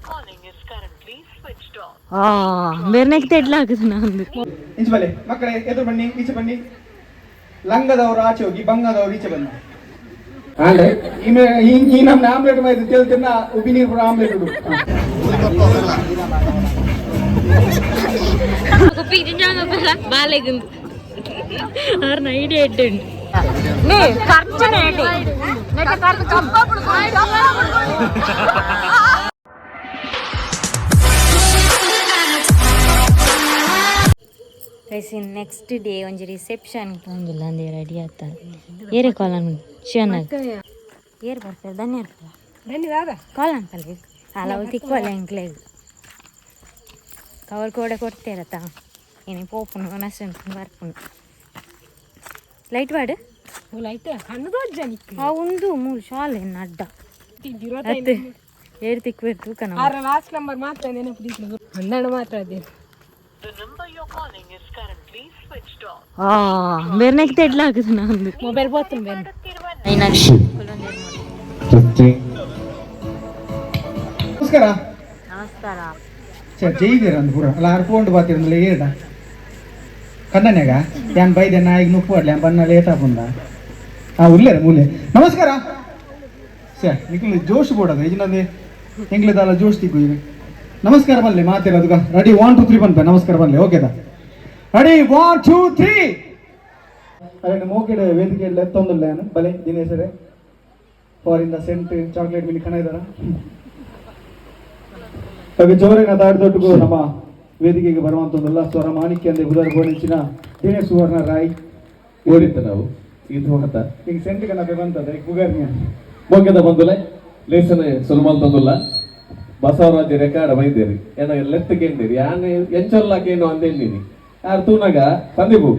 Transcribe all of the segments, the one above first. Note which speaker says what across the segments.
Speaker 1: Calling is currently switched off.
Speaker 2: ಆ ಬೇರ್ನೆಕ್ ತೆಡ್ಲಾಕುದು ನಂದು.
Speaker 3: ಇಂಚೆ ಬಲೆ ಮಕ್ಕಳೇ, ಎದುರು ಬನ್ನಿ, ಈಚೆ ಬನ್ನಿ. ಲಂಗದವರು ಆಚೆ ಹೋಗಿ, ಬಂಗದವರು ಈಚೆ ಬನ್ನಿ. ಆಂಡೆ ಈಮೆ ಈ ಈ ನಮ್ಮ ಆಮ್ಲೆಟ್ ಮೈದು ತೆಲ್ ತಿನ್ನ ಉಬ್ಬಿ ನೀರು ಪೂರ ಆಮ್ಲೆಟ್ ಉಡು.
Speaker 2: ಬಾಲೆಗುಂದು ಆರ್ನ ಐಡಿಯಾ ಇಟ್ಟು ನೇ ಖರ್ಚನೆ. ನೆಕ್ಸ್ಟ್ ಡೇ ಒಂಜಿ ರಿಸೆಪ್ಷನ್ ಪೋಂದಿಲ್ಲ ಅಂದೆ ರೆಡಿ ಆತ. ಏರೆ ಕಾಲನ್ ಶಿವನ ಏರ್ ಬರ್ತಾರೆ ಧನ್ಯ ಕಾಲ್ ಅನ್ಪಲ್ಲ ಅಲ್ಲ ಅವು ತಿಕ್ವಲ್ಲ ಎಂಕ್ಲೆಗ್ ಕವರ್ ಕೂಡ ಕೊಡ್ತೇರತ್ತ. ಏನೇ ಪೋಪುನು ನಷ್ಟ ಬರ್ಪುನು ಲೈಟ್ ವಾಡು. ಆ ಒಂದು ಮೂರು ಶಾಲೆ ಅಡ್ಡ ಅತ್ತೆ ಏರ್ ತಿಕ್ವೇರ್ ತೂಕ ನಾವು.
Speaker 4: ಲಾಸ್ಟ್ ನಂಬರ್ ಮಾತ್ರ ನೆನಪು, 12 ಮಾತ್ರ ಅದೇ.
Speaker 1: The number you're calling is currently switched off.
Speaker 2: ಆ ಬೇರ್ನೆಕ್ ತೆಡ್ಲಾಕುದು ನಂದು.
Speaker 4: ಮೊಬೈಲ್ ಬೋತು ಬೇರೆ.
Speaker 3: ನಮಸ್ಕಾರ.
Speaker 2: ನಮಸ್ಕಾರ.
Speaker 3: ಸರ್ ಜೈದಿರ ಅಂದ್ ಪೂರ ಅಲ್ಲ ಆರ್ ಪೋಂಡು ಬಾತಿರಂದಲ್ಲ ಏಡ ಕಣ್ಣನ್ಯಾಗ ಯಾನ್ ಬೈದೆ ನಾಯಿಗೆ ನುಪ್ಪು ಅಡ್ಲೆ ಬಣ್ಣ ಲೇಟ್ ಆಪುಂದ. ಆ ಉಲ್ಲೇರ ಮೂಲೆ. ನಮಸ್ಕಾರ ಸರ್, ನಿಖಲ್ ಜೋಶ್ ಬೋಡದ ಯಜನಂದೆ ಎಂಗ್ಲದಾಲ ಜೋಶ್ ತಿಕ್ಕು ಇದೆ. ನಮಸ್ಕಾರ ಬನ್ಲೆ ಮಾತಿರೋದು. ರೆಡಿ, 1 2 3 ಬನ್ಪೆ. ನಮಸ್ಕಾರ ಬನ್ಲೆ. ಓಕೆದಾ? ರೆಡಿ, 1 2 3. ಅರೆ ಮೋಕೆಡೆ ವೇದಿಕೆ ಎತ್ತೊಂದುಲ್ಲ ಏನು ಬಲೆ ದಿನೇಶರೇ. Foreign the scent chocolate mini ಕಣ ಇದ್ದಾರ. ಹಾಗೆ ಜೋರಿನ ದಾಡಿದೊಟ್ಟಿಗೂ ನಮ್ಮ ವೇದಿಕೆಗೆ ಬರುವಂತದ್ದಲ್ಲ ಸ್ವರ ಮಾಣಿಕ್ಯ ಅಂದೆ ಬುಧವಾರ ಗೋಣಿಂಚಿನ ದಿನೇಶ್ ಸುವರ್ಣ ರಾಯ್.
Speaker 5: ಓಡಿತ್ತ ನಾವು ಇದು ಮಾತ.
Speaker 3: ಈಗ ಸೆಂಟ್ ಕಣಪೆ ಬಂತದ ಈಗ ಬುಗಾರ್ನಿಯ.
Speaker 5: ಮೋಕೆದ ಬಂದುಲೆ ಲೇಸನೆ ಸುಲ್ಮಲ್ ತಂದುಲ್ಲ ಬಸವರಾಜ ರೆಕಾರ್ಡ್ ಬೈದೇರಿ ಏನ ಲೆತ್ತ ಕೇಂದಿರಿ ಯಾನ್ ಎಂಚೊಲ್ಲಾಕೇನು ಅಂದೇನಿ. ಯಾರು ತೂನಾಗ ಸಂದೀಪು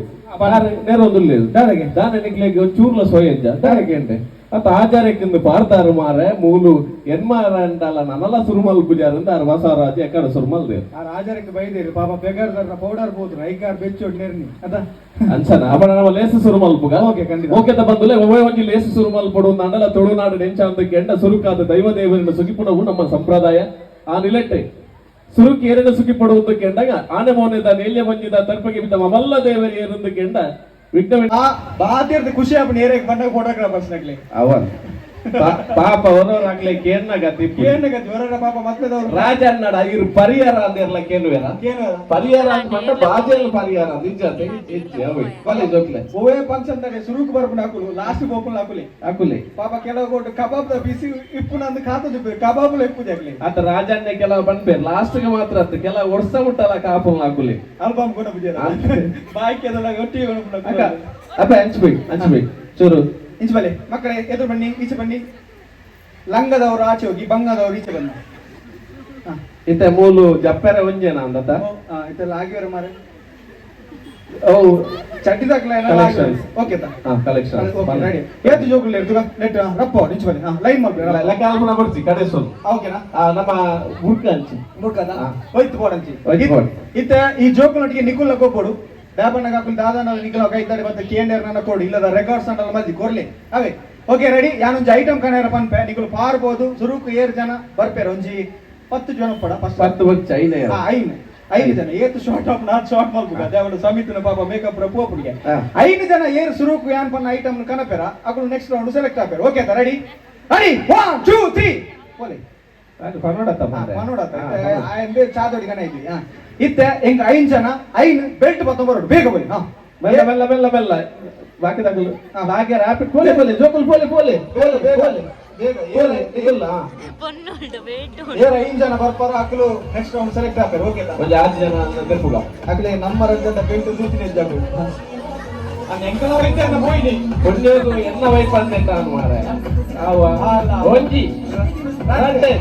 Speaker 5: ಯಾರು ನೇರ ಒಂದುಲ್ಲೇದು.
Speaker 3: ದಾದಾಗೆ?
Speaker 5: ದಾನೆ ನಿಕ್ಲೆಗ್ ಚೂರ್ಲ ಸೋಯಜ್ಜ ದಾನೆ ಕೇಂಡೆ ಅತ್ತ ಆಚಾರ್ಯಕ್ಕಿಂದು ಪಾರ್ತಾರು ಮಾರೆ ಮೂಲು ಎನ್ಮಾರ ಅಂಟಲ್ಲ ನನಲ ಸುರುಮಲ್ ಪೂಜಾರ ಅಂತ ಆರು ಬಸವರಾಜ ಎಕ್ಕಡ ಸುರುಮಲ್ ದೇರು.
Speaker 3: ಆ ರಾಜರಕ್ಕೆ ಬೈದೇರಿ ಪಾಪ ಬೆಗಾರ್ದಾರ ಪೌಡರ್ ಹೋದ್ರು ಐಕಾರ್ ಬೆಚ್ಚೋಡ್ ನೆರ್ನಿ ಅದ.
Speaker 5: ಅನ್ಸನ ಅಪನ ನಮ್ಮ ಲೇಸು ಸುರುಮಲ್ಪುಗ.
Speaker 3: ಓಕೆ, ಖಂಡಿತ.
Speaker 5: ಓಕೆ ಬಂದುಲೆ ಒಮ್ಮೆ ಒಂಜಿ ಲೇಸು ಸುರುಮಲ್ಪಡು ಅಂಡಲ ತುಳುನಾಡು ನೆಂಚ ಅಂತ ಕೆಂಡ ಸುರುಕಾದ ದೈವ ದೇವರನ್ನ ಸುಗಿಪುಣವು ನಮ್ಮ ಸಂಪ್ರದಾಯ. ಆ ನಿಲೆಟ್ಟೆ ಸುರುಕ್ ಏರಿನ ಸುಗಿಪಡುವುದು ಕೆಂಡಾಗ ಆನೆ ಮೋನೆದ ನೇಲ್ಯ ಮಂಜಿದ ತರ್ಪಗೆ ಬಿದ್ದ ಮಲ್ಲ ದೇವರು ಏರಂದು ಕೆಂಡ ವಿಘ್ನ
Speaker 3: ಆ ಬಾತಿರ್ದ ಖುಷಿ ಆಪ ನೇರಕ್ಕೆ ಬಂದಾಗ ಫೋಟೋಗ್ರಾಫರ್ಸ್ ನಗ್ಲಿ.
Speaker 5: ಅವನ್ ಪಾಪ ಅವನವರಾಗ್ಲೆ ಕೇನ್ನ ಗತಿ.
Speaker 3: ಏನ್ ಗತಿ ಹೊರಡ ಪಾಪ ಮತ್ತೆದವ್ರು.
Speaker 5: ರಾಜ ಅನ್ನಡ ಇರು ಪರಿಹಾರ ಅಂದಿರ್ಲ ಕೇನುವೆರ.
Speaker 3: ಏನು?
Speaker 5: ಪರಿಹಾರ ಅಂತ ಬಾಜೆಲ್ ಪರಿಹಾರ ನಿಜ ಹೆಚ್ಚು ಅವೆ ಬಲೆ ಜೋಕ್ಲೆ.
Speaker 3: ಓವೇ ಫಂಕ್ಷನ್ ದಾಗ ಸುರುಕ್ ಬರ್ಪುನ ಹಾಕುಲು, ಲಾಸ್ಟ್ ಬೋಪುನ ಹಾಕುಲಿ.
Speaker 5: ಹಾಕುಲಿ.
Speaker 3: ಪಾಪ ಕೆಲವು ಕೊಟ್ಟು ಕಬಾಬ್ the ಬಿಸಿ ಇಪ್ಪುನ ಅಂದ್ ಖಾತ ಕಬಾಬ್ ಇಪ್ಪು ಜಾಗ್ಲಿ.
Speaker 5: ಆತ ರಾಜಣ್ಣ ಕೆಲವು ಬಂದ್ಬೇರ್ ಲಾಸ್ಟ್ ಗೆ ಮಾತ್ರ ಅತ್ತ ಕೆಲವು ವರ್ಷ ಮುಟ್ಟಲ್ಲ ಕಾಪುಲ್ ಹಾಕುಲಿ.
Speaker 3: ಆಲ್ಬಮ್ ಕೊನ ಪೂಜೆ ಬಾಕಿ ಅದೆಲ್ಲ ಒಟ್ಟಿಗೆ
Speaker 5: ಅಕ್ಕ ಅಪ್ಪ ಹಂಚ್ಬೇಕು ಹಂಚ್ಬೇಕು ಚೂರು.
Speaker 3: ಇಂಚೆ ಬಲೆ ಮಕ್ಕಳೇ, ಎದುರು ಬನ್ನಿ, ಈಚೆ ಬನ್ನಿ. ಲಂಗದವರು ಆಚೆ ಹೋಗಿ, ಬಂಗದವರು ಈಚೆ ಬನ್ನಿ.
Speaker 5: ಇತ್ತೆ ಮೂಲು ಜಪ್ಪೆರೆ ಒಂಜೇನ ಅಂದತ.
Speaker 3: ಇದೆಲ್ಲ ಆಗಿವರ ಮಾರೆ.
Speaker 5: ಓ.
Speaker 3: ಚಡ್ಡಿ ದಾಖಲೆ.
Speaker 5: Collections.
Speaker 3: Okay ತಾ.
Speaker 5: ಹಾ ಕಲೆಕ್ಷನ್.
Speaker 3: Okay ready. ಏತು ಜೋಗುలు ಎರ್ತುಗ ನೆಟ್ ರಪ್ಪ ನಿಂಚು ಬನ್ನಿ. ಲೈನ್ ಮಾಡ್ಬೇಡ.
Speaker 5: ಲೆಕ್ಕ ಆಲ್ಪುನ ಬರ್ಚಿ ಕಡೆ ಸೊಲ್.
Speaker 3: ಓಕೆನಾ?
Speaker 5: ನಮ್ಮ ಗುಡ್ಕ ಅಂಚಿ.
Speaker 3: ಮುಡ್ಕದ.
Speaker 5: ಹಾ.
Speaker 3: ಹೋಯ್ತು ಬೋಡಂಚಿ.
Speaker 5: ಹೋಯ್ತು ಬೋಡ್.
Speaker 3: ಇತ್ತ ಈ ಜೋಕುನೊಟ್ಟಿಗೆ ನಿಕುಲ್ ಕೊಪ್ಪಡು ದಾಬಣ್ಣ ಕಾಕುಲ್ ದಾದಾನ ನಿಕುಲ ಕೈತಾಡಿ ಮತ್ತೆ ಕೇಂದ್ರ ನನ್ನ ಕೊಡು ಇಲ್ಲದ ರೆಕಾರ್ಡ್ಸ್ ಅಂಡಲ್ಲ ಮಲ್ದಿ ಕೊರ್ಲಿ ಅವೇ. Okay ready. ಯಾನೊಂಜಿ ಐಟಮ್ ಕಣೇರ ಪನ್ಪೆ, ನಿಕುಲು ಪಾರ್ಬೋದು. ಸುರುಕು ಏರ್ ಜನ ಬರ್ಪೇರು? ಒಂಜಿ 10 ಜನ ಪಡ ಫಸ್ಟ್.
Speaker 5: 10 ಬಚ್ಚ ಐನೇ.
Speaker 3: ಹಾ, ಐನು ಐದು ಜನ ಏತು ಶಾರ್ಟ್ ಆಫ್ not short ಮಲ್ಪುಗ ದೇವಡ ಸಮಿತಿನ ಪಾಪ ಮೇಕಪ್ ಪೋಪುಡಿಗೆ. ಐದು ಜನ ಏರ್ ಸುರುಕು ಯಾನ್ ಪನ್ನ ಐಟಮ್ ಕನಪೆರ ಅಕುಲು ನೆಕ್ಸ್ಟ್ ರೌಂಡ್ ಸೆಲೆಕ್ಟ್ ಆಪೇರು. ಓಕೆ ರೆಡಿ ರೆಡಿ 1 2 3 ಪೋಲಿ.
Speaker 5: ಕನ್ನಡ.
Speaker 3: ಮನೋಡತ್ತ ಚಾದೋಡಿ ಕಣ ಇದ್ವಿ. ಇತ್ತೆ ಹೆಂಗ ಐನ್ ಜನ ಐನ್ ಬೆಲ್ಟ್ ಬತ್ತೊಂಬರೋಡು ಬೇಗ ಬನ್ನಿ. ಹಾ.
Speaker 5: ಮೆಲ್ಲ ಮೆಲ್ಲ ಮೆಲ್ಲ ಮೆಲ್ಲ ಬಾಕಿದಾಗಲು ಹಾಗೆ ರಾಪಿಡ್ ಪೋಲೆ ಪೋಲೆ ಜೋಕುಲ್ ಪೋಲೆ ಪೋಲೆ.
Speaker 3: ಬೇಗ ಬೇಗ ಬೇಗ.
Speaker 5: ಪೋಲೆ ಇಲ್ಲ.
Speaker 3: ಏರ್ ಐನ್ ಜನ ಬರ್ಪಾರ ಅಕುಲು ನೆಕ್ಸ್ಟ್ ರೌಂಡ್ ಸೆಲೆಕ್ಟ್ ಆಪೇರು. ಓಕೆ.
Speaker 5: ಒಂಜಿ ಆರು ಜನ ಬೆರ್ಪುಗ.
Speaker 3: ಅಕಲೆ ನಮ್ಮ ರಾಜ್ಯದ ಬೆಲ್ಟ್ ಸೂಚನೆ ಇದ್ದಾಗು ಎಂಕಲ ವೈದ್ಯನ ಪೋಯಿನಿ.
Speaker 5: ಪುಣ್ಯೋಗು ಎನ್ನ ವೈಫ್ ಅಂತ ಮಾರ ಆವ. ಒಂಜಿ ರಂಟೆ.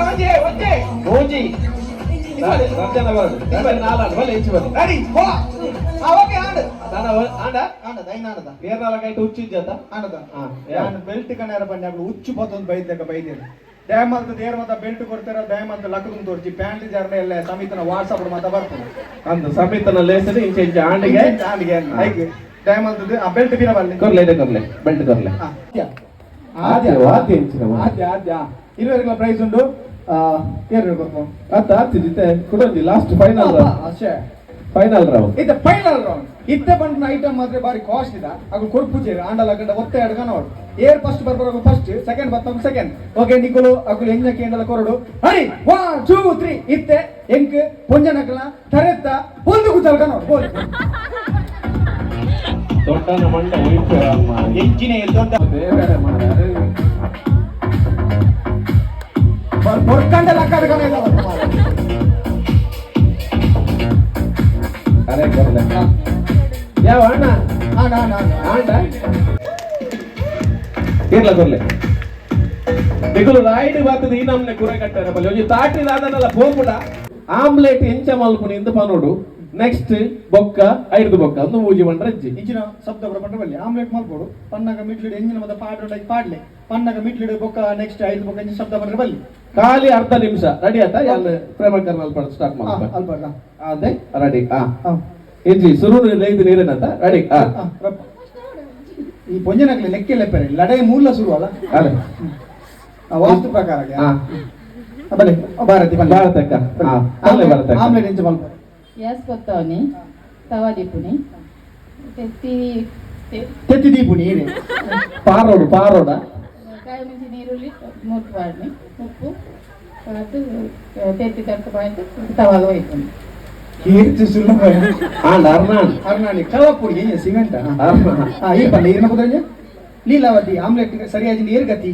Speaker 3: ಒಂಜೆ ಒಂಜೆ.
Speaker 5: ಮೂಜಿ ರಂಜನ ಬರದು ರಂಜನ ನಾಲಾಡು ಬಲೆ ಹೆಚ್ಚು ಬಲೆ.
Speaker 3: ರೆಡಿ ಹೋ. ಆ ಓಕೆ ಆಂಡ್.
Speaker 5: ದಾನ ಆಂಡ.
Speaker 3: ಆಂಡದ ಐನ್ ಆಂಡದ.
Speaker 5: ಏರ್ನಾಲ ಕೈಟ್ ಹುಚ್ಚಿಜ್ಜತ.
Speaker 3: ಆಂಡದ.
Speaker 5: ಹಾ.
Speaker 3: ನಾನು ಬೆಲ್ಟ್ ಕಣಾರ ಬನ್ನಿ. ಅಕುಲು ಹುಚ್ಚು ಬತ್ತೊಂದು ಬೈದ್ಲೆಕ್ಕ ಬೈದೇನು ದಯಮಲ್ತ ದೇರ್ ಮತ ಬೆಲ್ಟ್ ಕೊಡ್ತಾರ ದಯಮಲ್ತ ಲಕ್ಕದ ತೋರ್ಚಿ ಪ್ಯಾಂಟ್ ಜಾರ್ನ ಎಲ್ಲ ಸಮಿತನ ವಾಟ್ಸಪ್ ಮತ ಬರ್ತದೆ.
Speaker 5: ಅಂದು ಸಮಿತನ ಲೇಸನೆ ಇಂಚೆ ಇಂಚೆ ಆಂಡಿಗೆ.
Speaker 3: ಆಂಡಿಗೆ ಐಕ್ ದಯಮಲ್ತದ್ದು ಆ ಬೆಲ್ಟ್ ಬೀರ ಬಲ್ಲೆ.
Speaker 5: ಕೊರ್ಲೆ ಇದೆ ಕೊರ್ಲೆ ಬೆಲ್ಟ್ ಕೊರ್ಲೆ.
Speaker 3: ಆದ್ಯ.
Speaker 5: ಆದ್ಯ ಆದ್ಯ ಇಂಚಿನ
Speaker 3: ಆದ್ಯ ಆದ್ಯ ಇರುವರೆಗಳ ಪ್ರೈಸ್ ಉಂಟು. ಏರು ಕೊರ್ಪು
Speaker 5: ಅತ್ತ ಆತಿ ಜಿತೆ ಕುಡೊಂಜಿ ಲಾಸ್ಟ್ ಫೈನಲ್
Speaker 3: ಅಷ್ಟೇ
Speaker 5: ಫೈನಲ್ ರೌಂಡ್.
Speaker 3: ಇತ್ತೆ ಫೈನಲ್ ರೌಂಡ್. ಇತ್ತೆ ಬಂದ ಐಟಮ್ ಮಾತ್ರ ಬಾರಿ ಕಾಸ್ಟ್ ಇದ. ಅಗು ಕೊರ್ಪುಜೆ ಆಂಡಲ ಗಂಡ ಒತ್ತೆ ಅಡ್ಗ ನೋಡು. ಏರ್ ಫಸ್ಟ್ ಬರ್ಬರ ಫಸ್ಟ್, ಸೆಕೆಂಡ್ ಬತ್ತ ಸೆಕೆಂಡ್. ಓಕೆ ನಿಕುಲು ಅಗುಲು ಎಂಜ ಕೇಂಡಲ ಕೊರಡು. ಹರಿ 1 2 3 ಇತ್ತೆ ಎಂಕ್ ಪೊಂಜನಕಲ ತರೆತ್ತ ಒಂದು ಗುಜಲ್ಗ ನೋಡು ಬೋಲ್.
Speaker 5: ದೊಡ್ಡನ ಮಂಡ ಒಯ್ಪೆ
Speaker 3: ಎಂಚಿನೇ ದೊಡ್ಡ
Speaker 5: ದೇವರೇ ಮಾಡ.
Speaker 3: ಬೊರ್ಕಂಡ ಲಕ್ಕಡ್ಗನ
Speaker 5: ಅರೆ ಕೊರ್ಲೆ ಯಾವ ಅಣ್ಣ ಆಂಡ ಇರ್ಲ ಕೊರ್ಲೆ ದಿಗುಲು ರಾಯ್ಡ್ ಬಾತದ ಈ ನಮ್ನೆ ಕುರೆ ಕಟ್ಟಾರ ಬಲ್ಲಿ ಒಂಜಿ ತಾಟಿ ದಾದನಲ್ಲ ಪೋಪುಡ ಆಮ್ಲೆಟ್ ಎಂಚ ಮಲ್ಪುನಿ ಇಂದ ಪನೋಡು. ನೆಕ್ಸ್ಟ್ ಬೊಕ್ಕ ಐಡ್ದು ಬೊಕ್ಕ ಒಂದು ಮೂಜಿ ಬಂಡ್ರ ಅಜ್ಜಿ
Speaker 3: ಇಂಚಿನ ಶಬ್ದ ಪಂಡ್ರ ಬಲ್ಲಿ ಆಮ್ಲೆಟ್ ಮಲ್ಪೋಡು. ಪನ್ನಾಗ ಮಿಡ್ಲಿಡು ಎಂಜಿನ ಮತ್ತೆ ಪಾಡು ಪಾಡ್ಲೆ. ಪನ್ನಾಗ ಮಿಡ್ಲಿಡು ಬೊಕ್ಕ ನೆಕ್ಸ್ಟ್ ಐದು ಬೊಕ್ಕ ಎಂಚಿನ ಶಬ್ದ ಪಂಡ್ರ ಬಲ್ಲಿ.
Speaker 5: ಖಾಲಿ ಅರ್ಧ ನಿಮಿಷ ರೆಡಿ ಆತ ಯಾನ್ ಪ್ರೇಮ ಕರ್ನಲ್ ಪಡ ಸ್ಟಾರ್ಟ್
Speaker 3: ಹಾ,
Speaker 5: ಮಾಡ್ಪ
Speaker 3: ಅಲ್ಪ
Speaker 5: ಅದೇ ರೆಡಿ. ಆ ಇಂಜಿ ಸುರು ಐದು ನೀರೇನಂತ ರೆಡಿ. ಆ
Speaker 3: ಈ ಪೊಂಜನಕ್ಲೆ ಲೆಕ್ಕೆ ಲೆಪ್ಪರೆ ಲಡಾಯಿ ಮೂಲ ಶುರು ಅಲ್ಲ.
Speaker 5: ಅರೆ
Speaker 3: ಆ, ವಾಸ್ತು ಪ್ರಕಾರ.
Speaker 5: ಆ
Speaker 3: ಬಲೆ ಭಾರತಿ ಬಲೆ.
Speaker 5: ಭಾರತಕ್ಕ ಆ ಅಲ್ಲೇ ಭಾರತಕ್ಕ
Speaker 3: ಆಮ್ಲೆಟ್ ಎಂಚ ಮಲ್ಪ.
Speaker 6: ಗ್ಯಾಸ್ ಕೊತ್ತವನಿ ತವಾ ದೀಪುನಿ ತೆತ್ತಿ
Speaker 3: ತೆತ್ತಿ ದೀಪುನಿ ಏನೇ
Speaker 5: ಪಾರೋಡು ಪಾರೋಡ
Speaker 6: ಕಾಯಿ ಮುಂಚೆ ನೀರುಳ್ಳಿ ಮೂರ್ತು ಪಾಡ್ನಿ ಉಪ್ಪು ಪಾತು ತೆತ್ತಿ ತಕ್ಕ ಪಾಯ್ತು ತವಾಗ ಹೋಯ್ತು.
Speaker 3: ಕೀರ್ತಿ ಸುಲಭ.
Speaker 5: ಆಂಡ ಅರ್ನಾಂಡ್
Speaker 3: ಅರ್ನಾಳಿ ಕಳಪುಡಿ ಏ ಸಿಮೆಂಟ್.
Speaker 5: ಅರ್ನ
Speaker 3: ಆ ಈ ಪಲ್ಲೆ ಏನ ಕುದ್ರಂಜ ಲೀಲಾವತಿ ಆಮ್ಲೆಟ್ ಸರಿಯಾಗಿ ನೀರು ಗತಿ.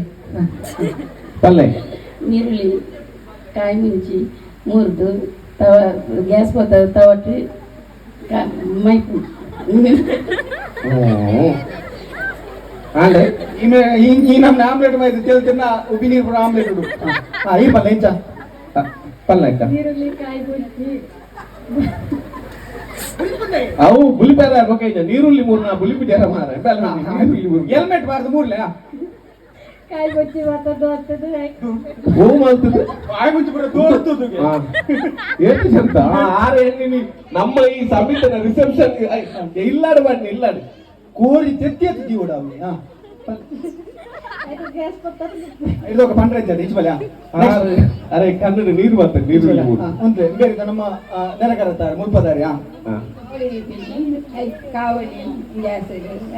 Speaker 5: ಪಲ್ಲೆ
Speaker 6: ನೀರುಳ್ಳಿ ಕಾಯಿ ಮುಂಚಿ ಮುರಿದು ತವ ಗ್ಯಾಸ್ ಕೊತ್ತ ತವಟ್ಟಿ ಮೈಪು.
Speaker 5: ಆಂಡೆ
Speaker 3: ಈಮೆ ಈ ನಮ್ಮ ಆಮ್ಲೆಟ್ ಮೈದು ತೆಲ್ ತಿನ್ನ ಉಬ್ಬಿ ನೀರು ಪೂರ ಆಮ್ಲೆಟ್ ಉಡು. ಆ ಈ ಪಲ್ಲೆ ಎಂಚ
Speaker 5: ಪಲ್ಲೆ ಅಕ್ಕ
Speaker 6: ನೀರುಳ್ಳಿ ಕಾಯಿ ಮುಂಚಿ
Speaker 5: ಅವು ಬುಲಿಪೇರ ಬೊಕ್ಕ ಇಜ್ಜ ನೀರುಳ್ಳಿ ಮೂರ್ನ ಬುಲಿಪಿ ಜರ ಮಾರ ಬೆಲ್ಲ ನೀರುಳ್ಳಿ ಮೂರು
Speaker 3: ಹೆಲ್ಮೆಟ್ ಬಾರ್ದು ಮೂರ್ಲೆ
Speaker 6: ಕಾಯಿ ಕೊಚ್ಚಿ ಬರ್ತದ್ದು ಆಗ್ತದೆ.
Speaker 5: ಹೂ ಮಾಡ್ತದೆ
Speaker 3: ಬಾಯಿ ಮುಂಚೆ ಪೂರ ದೋರ್ತದು.
Speaker 5: ಏನು ಚಂದ ಆರು ಎಣ್ಣಿ ನಮ್ಮ ಈ ಸಮಿತನ ರಿಸೆಪ್ಷನ್ ಇಲ್ಲಾಡು ಬನ್ನಿ ಇಲ್ಲಾಡು
Speaker 3: ಕೋರಿ ತೆತ್ತಿ ಎತ್ತಿ ಜೀವಡ ಅವನಿ. ಹಾ
Speaker 6: ಗ್ಯಾಸ್ ಕೊತ್ತದ್ದು
Speaker 3: ಇದೊಕ ಪಂಡ್ರೆ ಇದ್ದ ಇಂಚ ಬಲೆ.
Speaker 5: ಅರೆ ಕನ್ನಡ ನೀರು ಬರ್ತದೆ ನೀರುಳ್ಳಿ ಮೂರು.
Speaker 3: ಅಂದ್ರೆ ಬೇರೆ ನಮ್ಮ ನೆರಕರತ್ತಾರೆ ಮುಲ್ಪದಾರಿ. ಹಾ
Speaker 6: ಕಾವಲಿ ಗ್ಯಾಸ್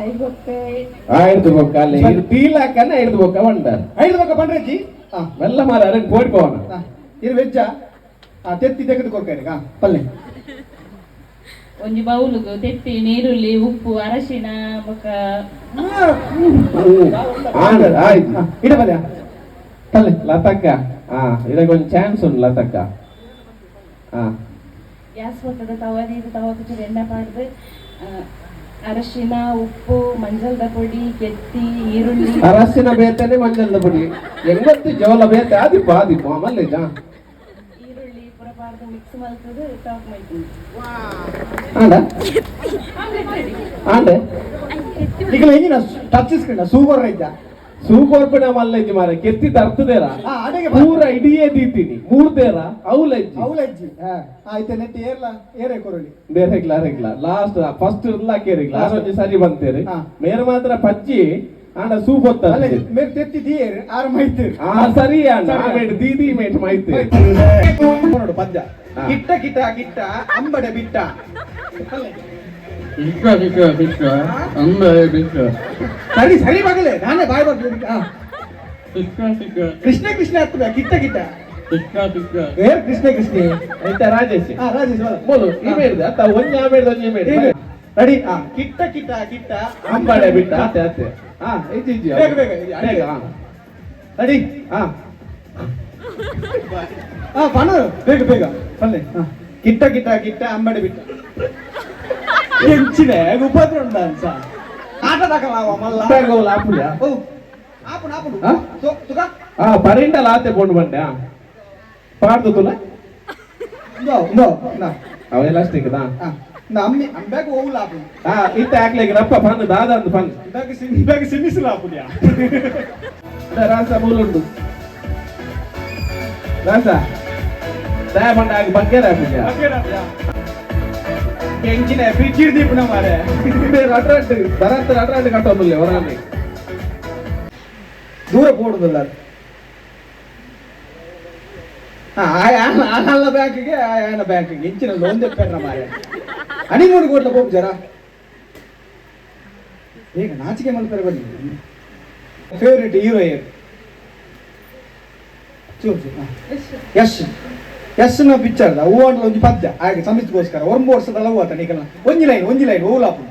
Speaker 6: ಐಗೊಕ್ಕ
Speaker 5: ಐದು ಬೊಕ್ಕ ಅಲ್ಲಿ ಇದು ಟೀಲಾಕನ ಐದು ಬೊಕ್ಕ ಬಂಡಾರ
Speaker 3: ಐದು ಬೊಕ್ಕ ಪಂಡ್ರೆಜ್ಜಿ. ಹಾ
Speaker 5: ಮೆಲ್ಲ ಮಾರ ಅರೆ ಕೋಡಿ ಪೋವನ.
Speaker 3: ಇದು ವೆಜ್ಜ ತೆತ್ತಿ ತೆಗೆದು ಕೊಡ್ಕೇರಿ. ಹಾ ಪಲ್ಲೆ
Speaker 6: ಒಂಜಿ ಬೌಲುಗು ತೆತ್ತಿ ನೀರುಳ್ಳಿ ಉಪ್ಪು ಅರಶಿನ ಬೊಕ್ಕ
Speaker 5: ಆಯ್ತು
Speaker 3: ಇಡ ಪಲ್ಯ ಪಲ್ಲೆ.
Speaker 5: ಲತಕ್ಕ ಹಾ ಇದಕ್ಕೊಂದು ಚಾನ್ಸ್ ಉಂಟು ಲತಕ್ಕ. ಹಾ
Speaker 6: ಗ್ಯಾಸ್ ಬರ್ತದೆ ತವ ನೀರು ತವ ಕುಚ್ಚು ಎಣ್ಣೆ ಪಾಡ್ದು ಅರಶಿನ ಉಪ್ಪು ಮಂಜಲ್ದ ಪೊಡಿ ಕೆತ್ತಿ ಈರುಳ್ಳಿ
Speaker 5: ಅರಸಿನ ಬೇತನೆ ಮಂಜಲ್ದ ಪೊಡಿ ಎಂಗತ್ತು ಜೋಲ ಬೇತೆ ಆದಿಪ್ಪ ಆದಿಪ್ಪ ಮಲ್ಲೇಜ.
Speaker 6: ಈರುಳ್ಳಿ ಪೂರ ಪಾಡ್ದು ಮಿಕ್ಸ್ ಮಲ್ತದು ಟಾಪ್ ಮೈತೀನಿ.
Speaker 5: ಆಂಡ ಆಂಡೆ
Speaker 3: ಈಗ ಹೆಂಗಿನ touch screen super ಇದ್ದ
Speaker 5: ಸೂಪರ್ ಪಿಣ ಮಲ್ಲೇಜ್ ಮಾರ ಕೆತ್ತಿ ತರ್ತದೇರ
Speaker 3: ಅಡೆಗೆ
Speaker 5: ಪೂರ ಇಡಿಯೇ ದೀತೀನಿ ಮೂರ್ದೇರ ಅವಲಜ್ಜಿ
Speaker 3: ಅವಲಜ್ಜಿ. ಆಯ್ತು ನೆಟ್ಟಿ ಏರ್ಲ ಏರೇ ಕೊರಲಿ.
Speaker 5: ಬೇರೆಗ್ಲ ಅರೆಗ್ಲ ಲಾಸ್ಟ್ ಫಸ್ಟ್ ಇರ್ಲಾಕೇರಿಗ್ಲ ಆರೋಗ್ಯ ಸರಿ ಬಂತೇರಿ. ಮೇರೆ ಮಾತ್ರ ಪಜ್ಜಿ ಆಂಡ ಸೂಪ್
Speaker 3: ಅಲ್ಲ
Speaker 5: ಹೊತ್ತ.
Speaker 3: ಮೇರೆ ತೆತ್ತಿ ದಿಯೇರ್ ಆರು ಮೈತೇರು.
Speaker 5: ಆ ಸರಿ ಅಣ್ಣ ಆಮೇಲೆ ದೀದಿ ಮೇಟ್ ಮೈತೆ.
Speaker 3: ನೋಡು ಪದ್ಯ. ಕಿಟ್ಟ ಕಿಟ್ಟ ಕಿಟ್ಟ ಅಂಬಡೆ ಬಿಟ್ಟ.
Speaker 7: ಕಿಕ್ಕ ಕಿಕ್ಕ ಕಿಕ್ಕ ಅಂಬೆ ಬಿಕ್ಕ.
Speaker 3: ಸರಿ ಸರಿ ಮಗಲೇ ನಾನೇ ಬಾಯ್ ಬರ್ತೀನಿ.
Speaker 7: ಕಿಕ್ಕ ಕಿಕ್ಕ
Speaker 3: ಕೃಷ್ಣ ಕೃಷ್ಣ ಹತ್ತದ ಕಿಟ್ಟ ಕಿಟ್ಟ.
Speaker 7: ಕಿಕ್ಕ ಕಿಕ್ಕ
Speaker 3: ಏ ಕೃಷ್ಣ ಕೃಷ್ಣ.
Speaker 5: ಆಯ್ತಾ ರಾಜೇಶ್.
Speaker 3: ಹಾ ರಾಜೇಶ್ ಬಲ.
Speaker 5: ಬೋಲು ಈ ಮೇಡ್ದೆ ಅತ್ತ ಒಂಜಿ ಆ ಮೇಡ್ದೆ ಒಂಜಿ ಮೇಡ್ದೆ.
Speaker 3: ರೆಡಿ. ಕಿಟ್ಟ ಕಿಟ್ಟ ಕಿಟ್ಟ
Speaker 5: ಅಂಬಡೆ ಬಿಟ್ಟ ಆತೆ ಆತೆ ಹಾ ಇಜ್ಜಿ ಇಜ್ಜಿ
Speaker 3: ಬೇಗ ಬೇಗ
Speaker 5: ಬೇಗ ಹಾ
Speaker 3: ರೆಡಿ.
Speaker 5: ಹಾ
Speaker 3: ಹಾ ಪಣ ಬೇಗ ಬೇಗ ಪಲ್ಲೆ. ಕಿಟ್ಟ ಕಿಟ್ಟ ಕಿಟ್ಟ ಅಂಬಡೆ ಬಿಟ್ಟ ಎಂಚಿನೆ ಉಪದ್ರ ಉಂಡ ಅನ್ಸ ಆಟ ದಾಖಲ ಮಲ್ಲ.
Speaker 5: ಬೇಗ ಆಪುಜ.
Speaker 3: ಓ ಆಪುಣ ಆಪುಣ.
Speaker 5: ಆ?
Speaker 3: ತುಕ.
Speaker 5: ಹಾ ಪರಿಂಡಲ ಆತೆ ಪೋಂಡು ಬಂಡೆ ಹಾ ಪಾಡ್ದು ತುಲ.
Speaker 3: ಇಂದೋ ಇಂದೋ ನಾ.
Speaker 5: ಅವೆಲ್ಲ ಅಷ್ಟಿಕ್ಕದಾ.
Speaker 3: ಆ ನಾ ಅಮ್ಮಿ ಅಂಬ್ಯಾಗ ಹೋಗ್ಲ ಆಪುಣ.
Speaker 5: ಹಾ ಇತ್ತ ಹಾಕ್ಲಿಕ್ಕೆ ರಪ್ಪ ಪನ್ ದಾದ ಅಂದ್ ಪನ್.
Speaker 3: ಇಂದಾಗ ಇಂದಾಗ ಸಿಮಿಸಿಲ್ಲ ಆಪುಣ್ಯ.
Speaker 5: ರಾಸ ಮೂಲುಂಡು ರಾಸ ದಯ ಬಂಡ ಆಗಿ ಬಗ್ಗೆರ ಆಪುಜ.
Speaker 3: ಎಂಚಿನ ಫ್ರಿಜ್ ದೀಪುಣ ಮಾರೆ.
Speaker 5: ಅಟ್ರಾಕ್ಟ್ ಬರತ್ತ ಅಟ್ರಾಕ್ಟ್ ಕಟ್ಟೋದಿಲ್ಲ ಹೊರಾನೆ.
Speaker 3: ದೂರ ಪೋಡುದಿಲ್ಲ. ಆನಲ್ಲ ಬ್ಯಾಂಕ್ಗೆ, ಆಯನ ಬ್ಯಾಂಕ್ಗೆ ಇಂಚಿನ ಲೋನ್ ತೆಪ್ಪಾರ ಮಾರೆ. ಹನಿಮೂನ್ ಕೋಟ್ಲ ಪೋಪು ಜರ. ಈಗ ನಾಚಿಕೆ ಮಲ್ಪರೆ ಬನ್ನಿ. ಫೇವ್ರೇಟ್ ಹೀರೋ ಏನು? ಚೂರು ಚೂರು. ಯಶ್, ಯಶ್ನ ಪಿಕ್ಚರ್ ಹೂವು ಒಂಜಿ ಪದ್ಯ ಹಾಗೆ ಸಮಿತಿಗೋಸ್ಕರ. ಒಂಬ ವರ್ಷದ ಹೂವು ಆತ ನಿಕಲ್ನ. ಒಂಜಿ ಲೈನ್, ಒಂಜಿ ಲೈನ್. ಓಲಾಪು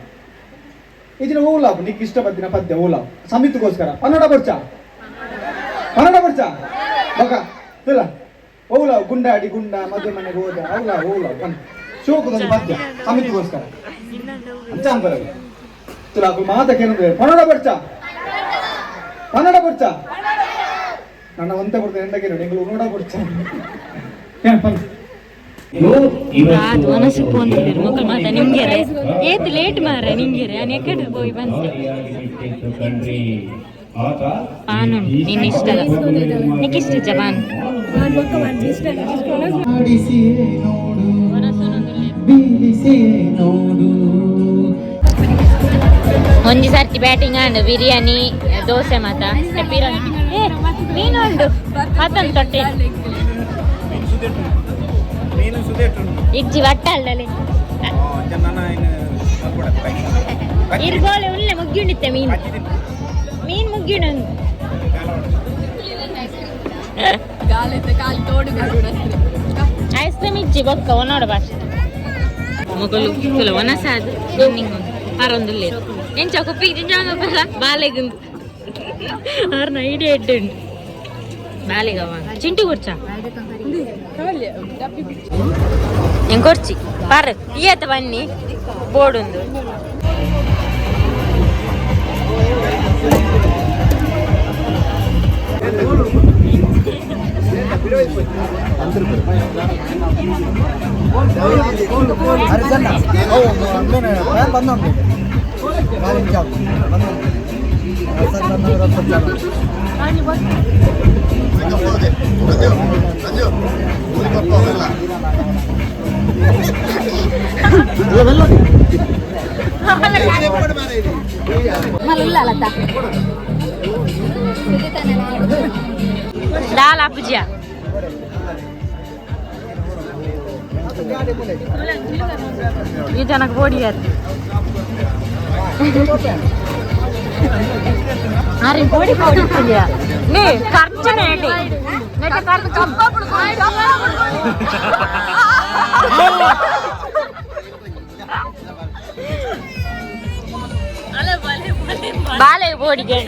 Speaker 3: ಇಜಿನ ಓಲಾಪು. ನಿಕ್ ಇಷ್ಟ ಪದ್ದಿನ ಪದ್ಯ ಓಲಾಪು ಸಮಿತಿಗೋಸ್ಕರ. ಕನ್ನಡ ಬರ್ಚ, ಕನ್ನಡ ಬರ್ಚ ಬಕ ಇಲ್ಲ. ಓಲ ಗುಂಡಾಡಿ ಗುಂಡ ಮದುವೆ ಮನೆಗೆ ಹೋದ ಅವಲ ಓಲ ಬನ್ನಿ. ಶೋಕದೊಂದು ಪದ್ಯ ಸಮಿತಿಗೋಸ್ಕರ ಅಂತ ಅಂತಾರೆ. ತುಲ ಮಾತ ಕೇಳಿದ್ರೆ ಕನ್ನಡ ಬರ್ಚ, ಕನ್ನಡ ಬರ್ಚ. ನನ್ನ ಒಂತೆ ಕೊಡ್ತೇನೆ ಎಂತ ಕೇಳಿ ನಿಂಗಳು ನೋಡ ಬರ್ಚ ಏನು.
Speaker 2: ಅದು ಮನಸ್ಸು ಪೋಂತಿದ್ರು ಮಕ್ಕಳು ಮಾತ ನಿಂಗೆರೆ. ಏತ್ ಲೇಟ್ ಮಾರ ನಿಂಗೆರೆ. ನಾನು ಎಕ್ಕಡೆ ಪೋಯಿ ಬಂತೆ. ಪಾನು ನಿನ್ನ ಇಷ್ಟ, ನಿಕ್ ಇಷ್ಟ ಜಪಾನ್.
Speaker 3: ನೋಡು, ಬೀಳಿಸಿ ನೋಡು.
Speaker 2: ಒಂಜಿ ಸರ್ತಿ ಬ್ಯಾಟಿಂಗ್ ಆಂಡ್ ಬಿರಿಯಾನಿ, ದೋಸೆ ಮಾತ. ಏ ಮೀನು ಉಂಡು ಮತ್ತೊಂದು ತೊಟ್ಟೆ ಇಜ್ಜಿ ವಟ್ಟ ಅಲ್ಲಲೆ. ಇರ್ಗೋಳೆ ಉಳ್ಳೆ ಮುಗ್ಗಿಂಡಿತ್ತೆ ಮೀನು. ಮೀನು ಮುಗ್ಗಿಂಡು. ಐಸ್ ಕ್ರೀಮ್ ಇಜ್ಜಿ ಬೊಕ್ಕ ಒನ್ನೋಡ ಭಾಷೆ ಮೊಗಲು ತುಲ ಒನಸಾದ್ ನಿಂಗ್ ಅರೊಂದುಲ್ಲೆ ಎಂಚ ಕುಪ್ಪಿ ಜಿಂಜಾಂಗ ಬಾಲೆಗುಂದು ಆರ್ನ ಐಡಿಯಾ ಎಡ್ಡೆ ಉಂಡು ಬಾಲೆಗವ. ಚಿಂಟು ಕೊರ್ಚ ಎಂಗ್ ಕೊರ್ಚಿ ಪಾರ್ ಈಯತ್ತ ಬನ್ನಿ ಬೋರ್ಡ್ ಉಂದು. ದಾಲ್ ಆಪುಜಿಯ ಈ ಜನಕ್ಕೆ ಬೋಡಿ. ಅರೆ ಬೋಡಿ ಬೋಡಿ ನೇ ಖರ್ಚನೆ ನೆಟ್ಟ ಖರ್ಚು. ಬಾಲೆ ಬೋಡಿಗೆ.